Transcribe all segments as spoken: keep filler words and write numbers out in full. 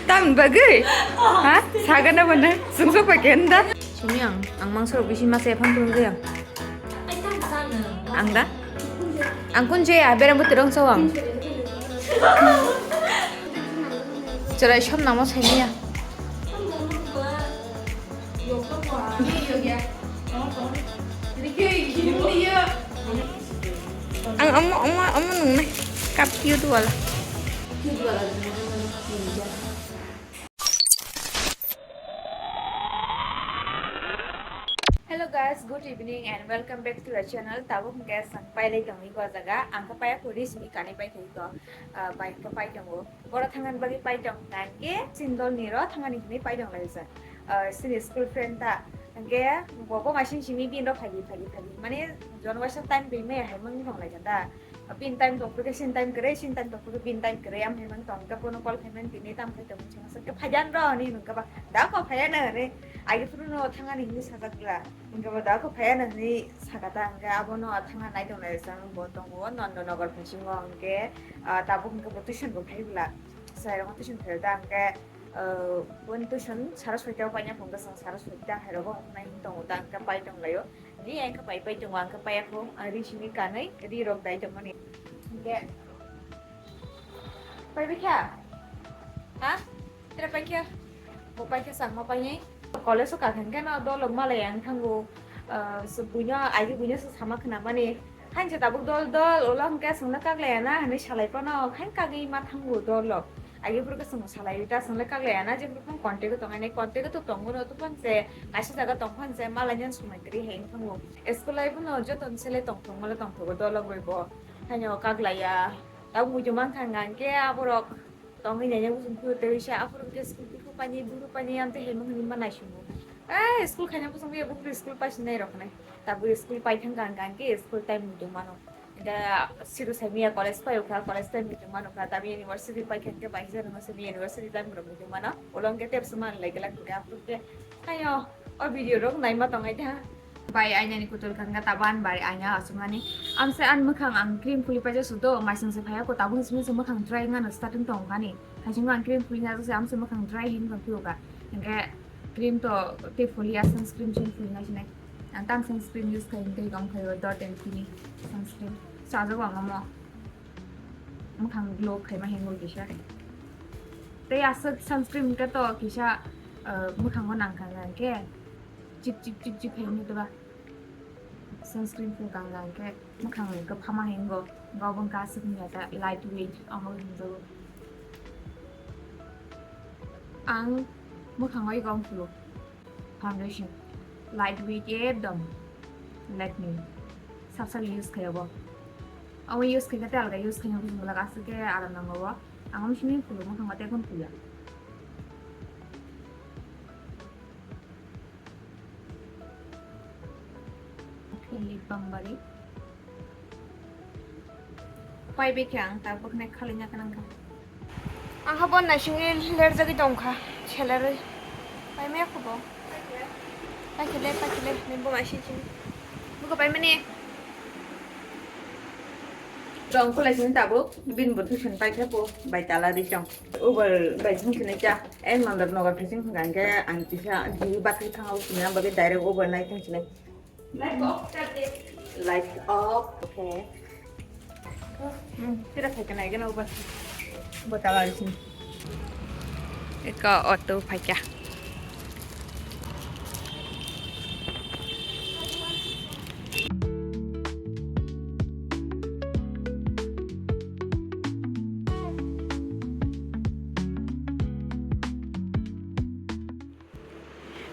Tamni bagwi? Ha? Sagana bana? Sungsok pai kenda? Sumi ang, ang mangsa rok bisi masa ephang phung jaya. Ang da? Ang kun jaya, berang bwtwi rong sawang. Chwrai som namo saimaya. Ang omo, omo, omo nungnai. Cup cute wala. Hello guys, good evening and welcome back to our channel. Tabuk hwnkhe chwng pailai tongwi o jaga. Ang khe paiya kho, Rishmi kanwi pai thai kho. Ah, bai hwnkhe pai tongo. Boro thangani bagwi pai tong hwnkhe Sindol ni ro thangani hwnwi pai tong lai jang. Ah, sini school friend ta. Hwnkhe bo bo masing simi bini ro phagi phagi phagi. Mane jon waisa time twi maya hai mung tong lai jang da. Bini time tong phuru khe sini time kwrwi, sini time tong phuru khe bini time kwrwi. Am hai mung tong khe bono call khai mani tini tam khai tong mung sima sa khe phai jan ro hwnwi nung khe ba da kho phai ya na hwnwi. Agi phuru no thangani hwnwi sajak bwla. Hwnkhe bo da kho phai ya na hwnwi saka ta hwnkhe abono thangna nai tong lai jang bo tongo Nandanagar bisingo hwnkhe. Ah, tabuk hwnkhe bo tuition bo phai bwla. Chwrai rokno tuition phai da hwnkhe. Ah, boni tuition sara soita o paina phone bwsang sara soita hai rogo wngnai tongo ta hwnkhe pai tong laio. Di ang khe pai pai tongo ang khe paiya kho ang ri simi kanwi ri rok dai tongmani. Hwnkhe pai bikha? Ha? Tere pai khe? Bo pai khe changma painai. College o kakha hwnkhe no dolok malai ang thango. Ah, so buino aigi buino se sama khna mani. Hanse tabuk dol dol, ulo hwnkhe chwngno kaglaiya na hinwi salai phano, hain kagwi ma thango dol rok. Agi phuru khe chwng salai ta chwngno kaglaiya na, jephuru phano contact o tongnai, contact o to tongo no, to phano se kaisa jaga tong phano se malai nani swmai kwrwi hai wng thango. School life no joto ni sele tongthok male tongthogo dol rok bai bo. Haino kaglaiya, tabuk muitu mankha hwnkhe aborok. Tongwi naina bwswng phuru tei sa aphuru khe school phuru painai buru painai amtwi hai mung hinwi ma naisungo. Eh, school khaina bwswng phuru school paisi nai rok hinai. Tabuk school pai thang kang kang khe school time muitu mano. Da siru sai miya college pai ukha, college time muitu mano kha. Tabuk university pai khe khe bai jani ma simi university time rok muitu mano. Ulo hwnkhe tep se man lai glak hwnkhe aphuru khe ayo o video rok naima tongai da. Bai ainani kutul kangga taban bai aina asungani. Amse an mwkhang ang cream phuli paija sudo, maising se phaya ko tabuk simi se mwkhang dry ngano starting tong kani. Haising ang cream phuli na se amse mwkhang dry hin kon phiyo ka. Hingke cream to te phuli a sunscreen chin phuli na sinai. Ang tam sunscreen use khai hingke gam khai Dot and Kini sunscreen. Sajak ang amo mwkhang glow khai ma hingo kisa. Tei aswk sunscreen hingke to kisa, eh, mwkhango nang kha hingke. Chip chip chip chip hai wngwi tongba. Sunscreen phung kang kang khe mwkhang kwphama hingo. Bo bo wngkha aswk wngya ta light weight amo hinjago. Ang mwkhango ego wng phuru foundation light weight ekdom Lakme sab sab use khaio bo. Amo use khaikhe tei alga use khaina bujung glak aswk khe aram nango bo. Ang amo simi phuru mwkhango tei phano phuya. Lip balm bari. Pai bekhe ang ta bwkhnai khali na kanang kha. Ang ha bon naisingni lerjagwi tong kha. Selerwi. Pai maya kho bo. Pai khele, pai khele. Ni bo mai sini. Buko pai mani. Tong kulai sini tabuk. Bin bo tuition pai khe bo. Bai tala ri tong. Uber bai sini sini cha. En mandar nogar phai sini hwnkha hwnkhe ang kisa di bakri thang o sini ang bagwi direct uber nai thang sini. Light off, okay. Hmm, kira khai kana gana uba. Botala sini. Eka auto phaikya.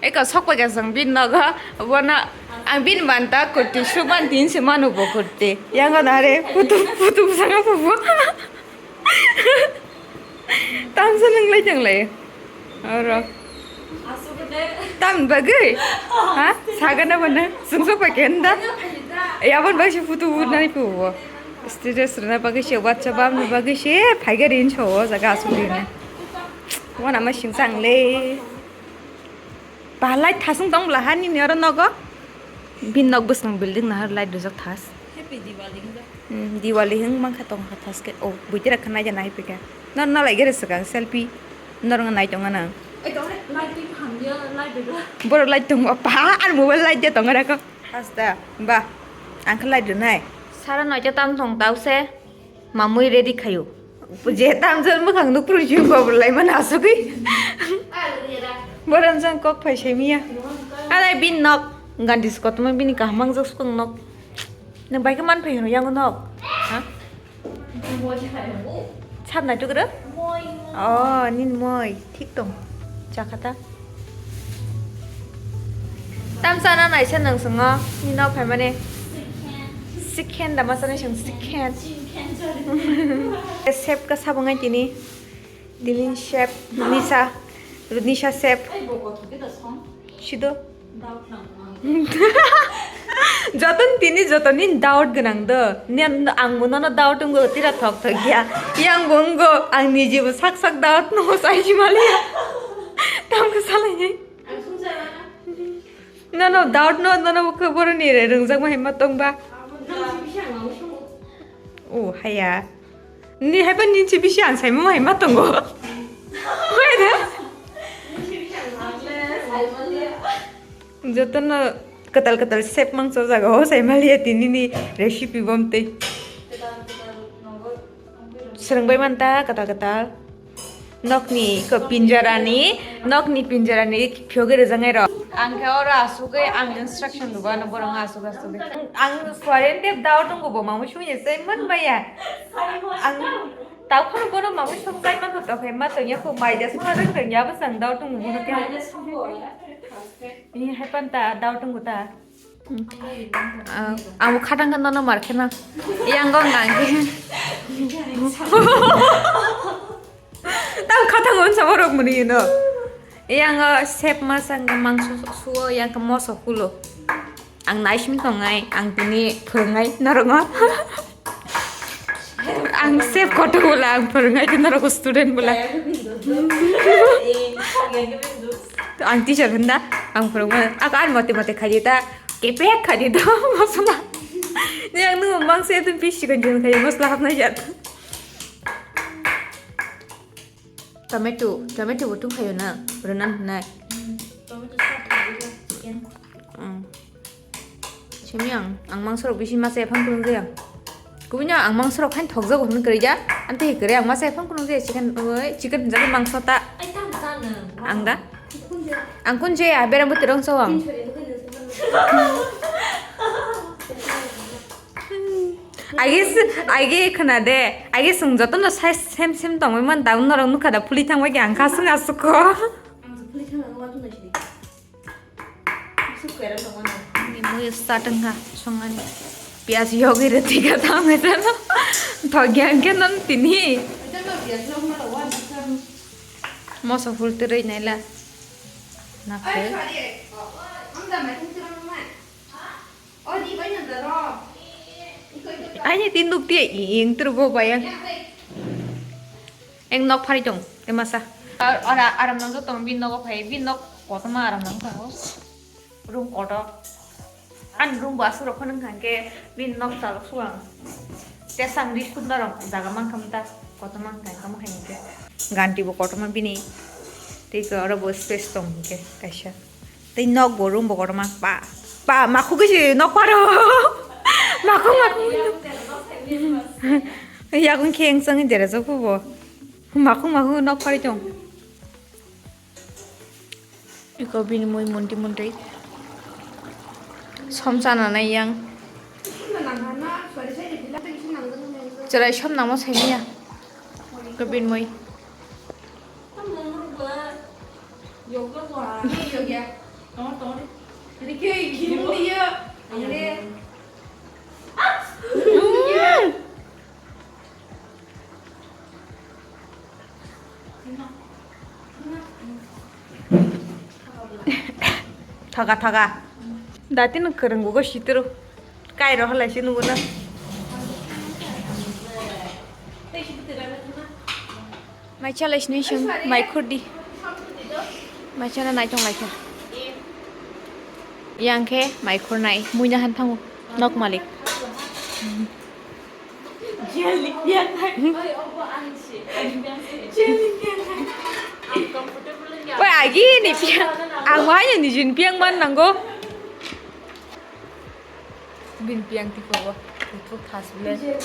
Eko sok pai ka chwng bini nogo, bono ang bini manta kurti, suban tin se manu bo kurti. Yang ano are putu, putu bwskango pubu. Tamsa nung lai tong lai. Oro. Tam bagwi? Ha? Sagana bana? Sung sok pai kenda? Yabon bai se putu bu nai pubu. Status rwna bagwi se, WhatsApp bamna bagwi se, phaiga rin so o jaga asuk rin. Wana ma sing sang le. Ba light thasung tong bwla ha nini oro nogo. Bin nok bwswng building nahar light rijak thas. Happy Diwali hinjak. Hmm, Diwali hing mankha tong kha thas khe. Oh, buitira khanai jana hai pika. No, no lai gere swkang selfie. Norok nai tongo nang. Borok light tongo pa, ar mobile light de tongo rako. Hasta ba, ang khe light rwnai. Sara noita tam thong tau se. Mamui ready khayo. Je tamjani mwkhang nukphuru si bo lai mani asugwi. Boron jang kok phai semiya. Alai bin nok. Gandhi skotma bini kaham mangjak sukang nok. Nang bai khe man phai hino yang nok. Ha? Sab na tukro? Oh, nin moi. Thik tong. Chakhata. Tamsa na naisa nang songo. Ni nok phai mane. Sikhen da masa nai song sikhen. Sep ka sabang ai tini. Dilin sep. Nisa. Nisa sep. Sido. Joton tini jotonin doubt gwnang do. Nian ang bo nono doubt wnggo tira thok thok ya. Yang bo wnggo ang niji bo sak sak doubt no sai si maliya. Tam ko salai ni. No, no, doubt no, no, no, ko boro ni re rwngjak ma hima tong ba. Oh, haya. Ni haiba ni si bisi ang saimo hai ma tongo. Wait. Jotono kwtal kwtal sep mangso jaga o sai maliya tini ni recipe bom tei. Swrwngbai manta kwtal kwtal. Nokni ko pinjarani, nokni pinjarani phiyogwi rwjaknai rok. Ang khe oro asugwi ang instruction rwgo ano borok asugwi asugwi. Ang foreign tep doubt wngkha bo mamui sumya se man baya. Ang tau khoro bono mamui sumjai man kho tokhe ma tongya kho mai das ma rwng rwngya bo sang doubt wngkha bono khe. Ni hai panta doubt wngkha ta. Ah, amo khatang khe nono mar kheno. Yang gong gang khe. Tang khatang on sama rok muni no. Yang sep ma sang mangso suo yang ke moso kulo. Ang naisimi tongnai, ang tini phwrwngnai norokno. Ang sep koto bwla ang phwrwngnai tei norok student bwla. Ang teacher hwnda, ang phwrwngmano. Ako ani mote mote khaidi ta, kepek khaidi ta, masala. Ni ang nung mangsa edin pisi kon jon khaidi, masala hapnai jat. Tomato, tomato bo tungkhayo na, rwnan hwnai. Tomato sauce, chicken. Simi ang, ang mangso rok bisi masa ephang kunung jaya. Kubui no ang mangso rok khain thokjago hwnwi kwrwi ja. Amtwi kwrwi ang masa ephang kunung jaya chicken, oi, chicken hwnjagwi mangso ta. Ai, tamo ta nang. Ang da? Ang kun jaya, berang bwtwi rong sawang. Agi, agi khna de, agi swng jotono size same same tongwi man, daun norok nukha da phuli thangbai khe ang kha swng aswk kho. Ang phuli thang ang wa thung nai sidi. Ni mui start wngkha songani. Piyaj yogwi rwtwi kha tamo jano. Thokya hwnkhe non tini. Moso phul twrwi naila. Nakhai. Aini tin nuk tiya ing turu bo bayang. Eng nok phari tong, te masa. Ar, ara, aram nang tong, bin nogo phai, bin nok kotorma aram nang tongo. Room kotor. Ani room bo aswk rok phano wngkha hwnkhe, bin nok chalok suang. Te sang ri sut norok jaga mankha mta, kotorma wngkha hwnkhe, omo hai hwnkhe. Ganti bo kotorma bini, tei oro bo space tong hwnkhe kaisa. Tei nok bo room bo kotorma pa, pa makhuk se nok paro. Makhuk makhuk. Yakung kheng sang jera jok bo. Makhuk makhuk nok pari tong. Iko bini mui munti munti. Som chana nai yang. Chwrai som nangma saimanya. Iko bini mui. Thoga thoga. Dati no kwrwng bugo sitiro. Kairo halai se nugo na. Mai chalai sini sung mai khurdi. Mai chana nai tong lai kha. Yang khe mai khurnai muina han thango nok malik. Jelly piang hai. Jelly piang hai. Agi ni piang, ang wahai ni jin piang man nango. Bin piang tipo bo, itu khas bile.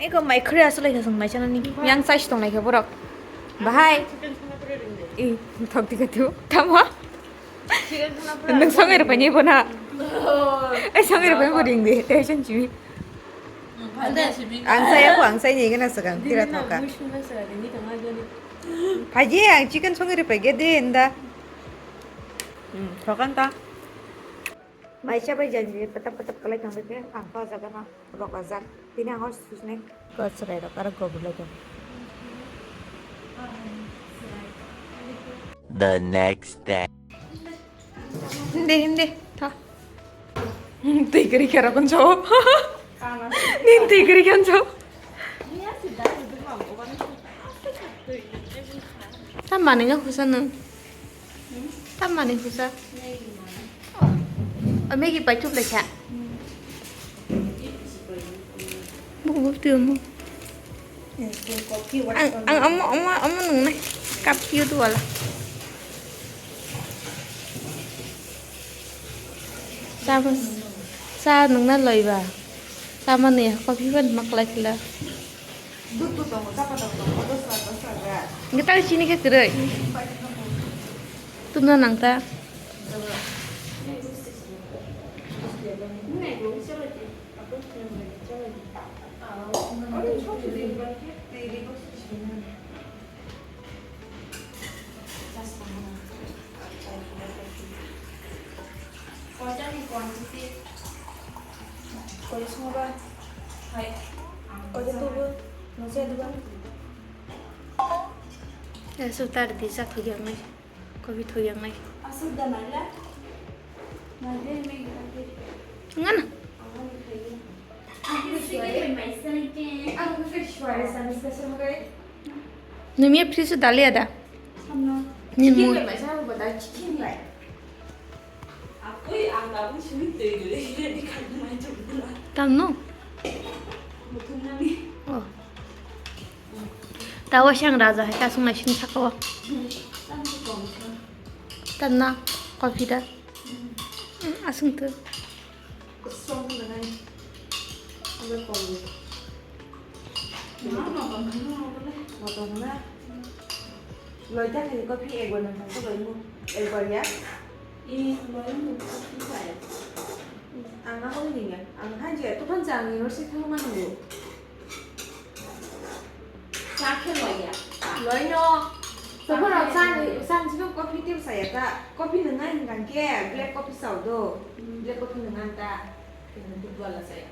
Eko mai khri asal lagi sang mai chana ni. Yang size tong lagi borok. Bahai. Ih, thok tiga tu. Tama. Nung song era pani bona. Eh, song era pani bo ding de. Tension chimi. Ang saya ko, ang saya ni gana segan. Tira thoka. Phaji ang chicken song era pagi de enda. Hmm, thokan ta. Maisa bai janji patap patap kalai thang ke ang pa jaga na rok ajak. Tini ang hor susne ko chwrai rok aro gobur lai thang. The next day. Hindi, hindi. Tha. Twi kari kara kon cho. Nin twi kari kan cho. Tam mani nga khusa nung. Tam mani khusa. O, Maggie pai chup lekha. Buku buku tu mo. Ang, ang amo, amo, amo nung nai. Cup cute wala. Sa, sa nung na loi ba. Sa mani coffee ban mak lai kila. Dudh bo tongo, chapa tongo, tongo, dosa, dosa, ga. Nge tang chini khe kwrwi. Tumna nang ta. Koita ni quantity? Koi songo ba? Hai. Koita tubu? Nungsa duba? Ya, so tar di sa thoi yang nai. Kopi thoi yang nai. Asuk da nai la? Nai de me gita ke. Ngan. Ang ni khai. Ang ni khai. Ang ni khai suare sa ni special mo kai. Numi fridge dali ada. Samno. Nin chicken mo. Lai mai sa ba da chicken lai. Akui ang tabung simi tei dole hile di kan mai jumna. Tam no? Mutum nani. Oh. Tawa sang raja hai ta sung lai sini saka wa. Tam ko kong sa. Tam na coffee da. Hmm, asung tu. Kosong na nai. Ang kong. Mama, mama, mama, mama. Mama, mama. Loi ta khai coffee ekbar nang thangkhe loi mu, ekbar ya? Eh, loi mu coffee khai. Ang abo ni ya, ang han je, to kan jang ni rosi thang man go. Cha khe loi ya. Loi no. Sobo rok cha ni, cha ni sino coffee tip saya ta. Coffee nang ngai hingkang khe, black coffee sao do. Hmm. Black coffee nang ngai ta. Khe nang dudh wala saya.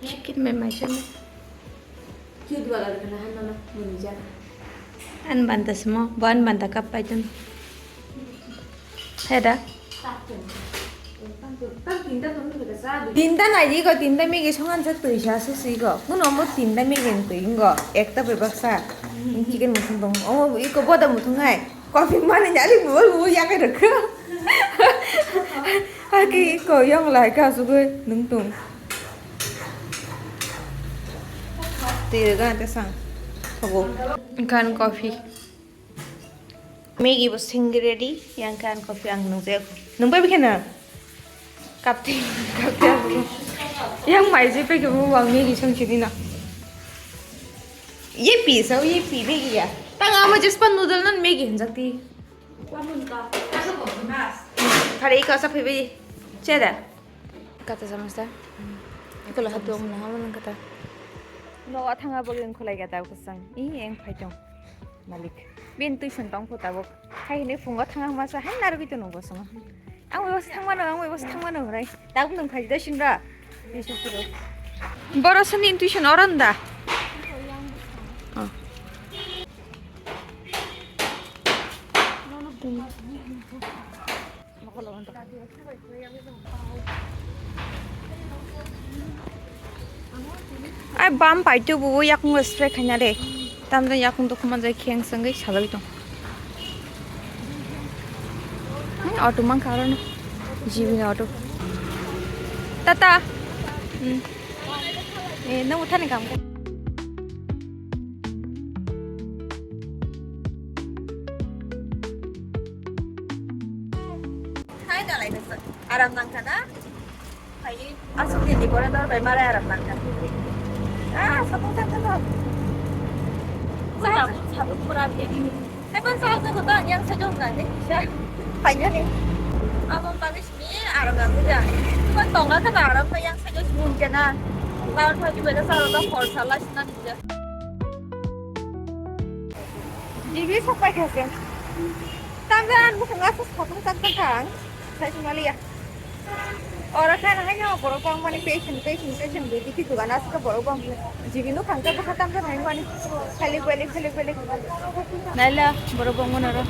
Chicken bai mai sene. Cute wala rwkhe na hai mano, mwnwijak. An banta simo, bo an banta cup pai tong. Heda? Tinta nai di go, tinta Maggie songan sa twi sa susi go. Kuno mo tinta Maggie twi go. Ekta bai baksa. Chicken muthung tong. Omo iko boda muthung hai. Coffee mani nyali bubul bubul yakai rwkha. Haki ko yong lai ka sugui nung tung. Twi rwgana te sang. Thogo. Kan coffee. Maggie bo sing ready. Yang kan coffee ang nung jek. Nung bai bikhe na? Kapti, kapti. Yang mai je pe ke bo wang Maggie sang sini na. Ye pi sa, ye pi Maggie ya. Tang ama just pan noodle nan Maggie hanjak ti. Phare iko sa phebe. Cheda. Kata sama sa. Iko la hatu amna hamu nang kata. No athanga bo yang khulai kata kusang. I yang phai tong. Malik. Bin tuition tong pho tabuk. Hai hini phungo thanga hama sa hai narwgwi tono bo song. Ang bai basa thangmano, ang bai basa thangmano hwnwi. Tabuk nung phai da sinra. Boro sani intuition oron da. Oh. Ai bam paito bo yakung spray khaina de. Tamjani yakung dukhu manjai kheng sengwi salai tong. Ai auto mang karon. Jibini auto. Tata. Hmm. Eh, nang uthani kam ka. Ai, nalai nasa. Aram nangkha na? Hai, asuk din di pore dor bai marai aram nangkha. Ah, sabuk tak tak. Sabuk, sabuk pura dia. Hai, ban sabuk tak tak yang sejong kan ni. Finally. Amo bagis ni aram nangkha ja. Ban tonga kan aram ka yang sejong mun kena. Lawan pagi beda saro da for salas na ni ja. Jibi sapai kha se. Tambe ang bukung asa satung tak tak ang. Sai sumaliya. Ora khan hai no borok bang mani patient, patient, patient, bidi ki dugan asa borok bang. Jibi no khang tak tak tambe hai mani. Khalik balik, khalik balik. Naila borok bang mani ro.